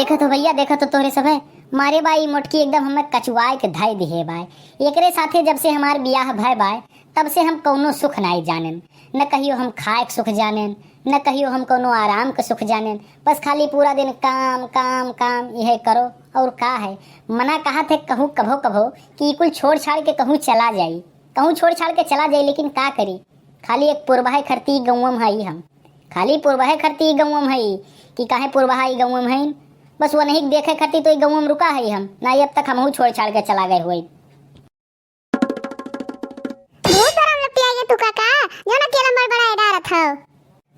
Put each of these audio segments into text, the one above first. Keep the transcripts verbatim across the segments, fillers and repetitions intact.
देखत हो भइया, देखत हो तोहरे सभे, मारे बा ई मोटकी एकदम हमें कचुआए के धइ दिहे बाय। एकरे साथे जब से हमार बियाह भय बाय, तब से हम कौनो सुख नाई जानेन। न कहियो हम खाए के सुख जानेन, न कहियो हम कौनो आराम के सुख जानेन। बस खाली पूरा दिन काम, काम, काम, इहे करो। और का है, मना कहा थे कहूँ कभो कभो कि ई कुल छोड़ छाड़ के कहूँ चला जाई, कहूँ छोड़ छाड़ के चला जाई, लेकिन का करी, खाली एक पुरबहे खरती गौवम हई हम। खाली पुरबहे खरती गौवम हई कि काहे पुरबहा ई गौवम हईन। बस वो नहीं देखे खरती तो ई गौवम रुका हई हम, ना अब तक हमहू छोड़ छाड़ के चला गए हुए। बहुत बड़ा लपटिया ये तू काका, जो ना केलम बड़ बड़ा डारत हो।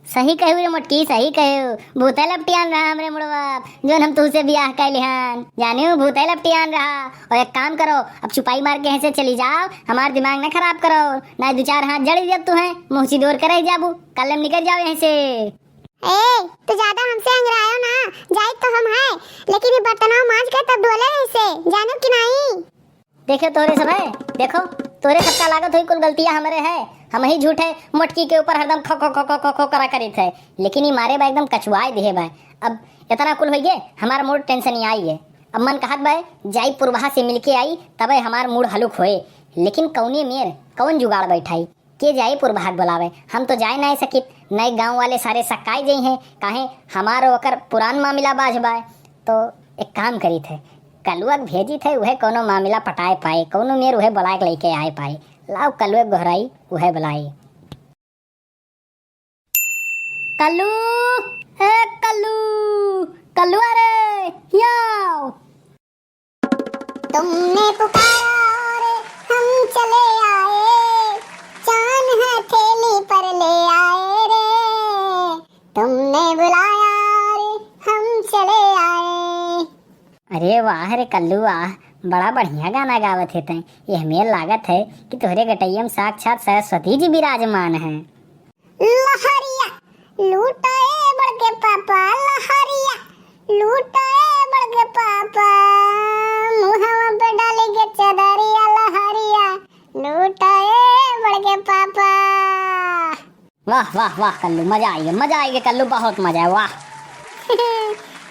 सही कहू रे मोटकी, सही कहू। भूते लपटियान रहा हमरे मुड़वा, जोन हम तुहसे बियाह कैली हन। जानियो भूते लपटियान रहा। और एक काम करो, अब चुपाई मार के यहाँ से चली जाओ, हमार दिमाग ना खराब करो, ना दो चार हाथ जड़ दिया तू है, मुँह सिदोर के रह जाबू, कल हम निकल जाओ यहाँ से। ए, तू ज्यादा हमसे अंगरायो ना, जाई तो हम है, लेकिन ये बर्तनवा मांज के तब डोले रही से, जानू कि नहीं? देखे तोहरे सब है, देखो, तोहरे सबका लागत होई कुल गलतियाँ हमरे है, हम ही झूठे मोटकी के ऊपर हरदम खो खो खो खो खो खो करा करित है, लेकिन ई मारे बा एकदम कचुआए दिहे बा। अब इतना कुल होई गे, हमार मूड टेंशन ही आई है। अब मन कहत बा जाई पुरबहा से मिलके आई, तबे हमार मूड हलुक होए, लेकिन कौने मेर कौन जुगाड़ बैठाई? के जाई पुरबहा के बोलावे? हम तो जाए नाई सकित, नए गाँव वाले सारे सक्काई जई हैं, काहे हमार ओकर पुरान मामिला बाझ बाय। तो एक काम करी थे, कलुआ के भेजी थे, उहे कोनो मामिला पटाए पाए, कोनो मेर उहे बोलाए के लेके आए पाए। लाओ कलुआ के गोहराई, उहे बोलाई। कल्लू, ए कल्लू, कल्लुआ रे, हियाँ आओ। तुमने पुकारा और हम चले आए, चान हथेली पर ले आए रे। तुमने बुलाया और हम चले आए। अरे वाह रे कल्लू वाह, बड़ा बढ़िया गाना गावत है तैं। ये हमें लागत है कि तोहरे गटैया में साक्षात सरस्वती जी विराजमान हैं। लहरिया लूटा ए बड़के पापा, लहरिया लूटा ए बड़के पापा, मुहवा पे डाली के चदरिया, लहरिया लूटा ए बड़के पापा। वाह, वाह, वाह कल्लू, मजा आई गे, मजा आई गे कल्लू, बहुत मजा है, वाह।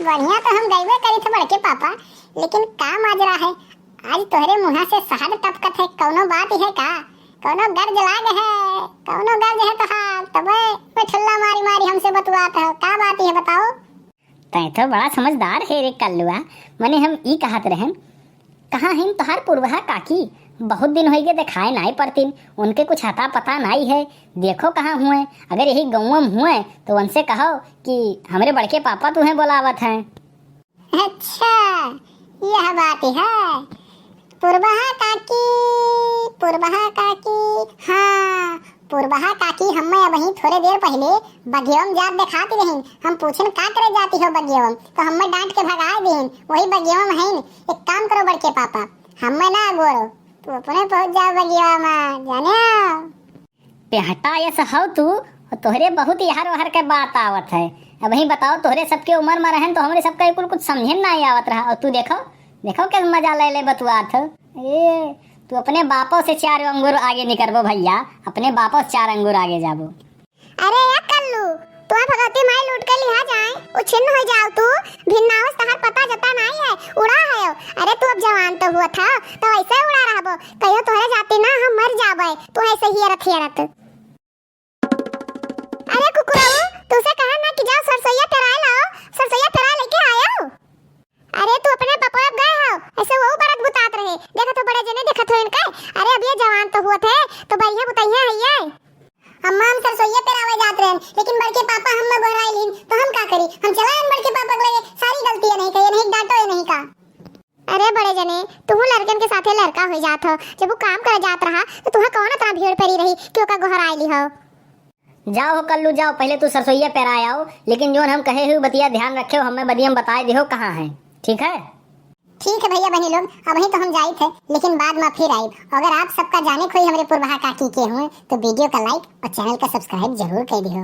बढ़िया तो हम गइबे करी थे बड़के पापा, लेकिन का माजरा है, आज तोहरे मुँहा से शहद टपकत है, कौनो बात है का? कौनो गर्ज लाग है, कौनो गर्ज है तोहार, तबे ठुल्ला मारी मारी हमसे बतुआत हो, का बात है बताओ? तैं तो बड़ा समझदार है रे कल्लुआ, मने हम ई कहत रहन, कहाँ हैं तोहार पुरबहा काकी? बहुत दिन होइगे देखाए नाई पड़तीन, उनके कुछ अता पता नाई है, देखो कहाँ हुए, अगर यही गौवा में हुए तो उनसे कहो कि हमरे बड़के पापा तुहें बोलावत हैं। अच्छा, यह बात है। पुरबहा काकी, पुरबहा काकी, हाँ, पुरबहा काकी, हम्मे अबहीं थोड़े देर पहिले बगियवा में जात देखात रहिन। हम पूछन, "का करे जाती हो बगियवा में?" तो हम्मे डांट के भगाए दीन। वही बगियवा में हईन। एक काम करो बड़के पापा, हम्मे ना अगोरो, तू अपने पहुँच जाओ बगियवा में, जाने? पेहटा यस हौ तू, तोहरे बहुत इहर ओहर के बात आवत है। अबहीं बताओ, तोहरे सबके उमर में रहन तो हमरे सबका कुल कुछ समझे में नाहीं आवत रहा। और तू देखो, देखो के मजा ले ले बतुआत हो। ए, तू अपने बापो से चार अंगुर आगे निकरबो भइया, अपने बापो से चार अंगुर आगे जाबो। अरे ए कल्लू, तू भगवती माई लूट के लिहा जाए, उछिन्न हो जाओ तू, भिन्नावस तहार पता जता नाहीं है, उड़ा है। अरे तू अब जवान तो हुआ था, तो ऐसे उड़ा रहबो, कहियो तोहरे जाती ना हम मर जाबे, तू ऐसे हियरत हियरत। अरे कुकुरऊ, तुसे कहा ना कि जाओ सरसोईया पेराए लाओ, सरसोईया पेराए लेके आयो। अरे तू अपने बपवा गए हो, ऐसे वहू बरत बुतात रहे, देखत हो बड़े जने देखत हो इनके। अरे अब ये जवान तो हुआ थे, तो बढ़िया बुतैया है ये। अम्मा हम सरसोईया पेरावे जात रहे, लेकिन बड़के पापा हम में गोहराई लीन, तो हम का करी? हम चला आन बड़के पापा के लगे, सारी गलती ये नहीं कही, नहीं डांटो ये नहीं का। अरे बड़े जने, तुहू लड़कन के साथे लड़का हो जात हो, जब वो काम करे जात रहा तो तुहा कौन इतना भीड़ पड़ी रही कि ओका गोहराई ली हो? जाओ हो कल्लू जाओ, पहले तू सरसोईया पेराए आओ, लेकिन जोन हम कहे हुए बतिया ध्यान रखे हो, हमें बदियम बताए दिहो कहाँ है, ठीक है? ठीक है भइया बहिनी लोग, अबहीं तो हम जाइत है, लेकिन बाद में फिर आइब। अगर आप सबका जाने कोई हमरे पुरबहा काकी के हुए तो वीडियो का like और चैनल का सब्सक्राइब जरूर कर दिहो।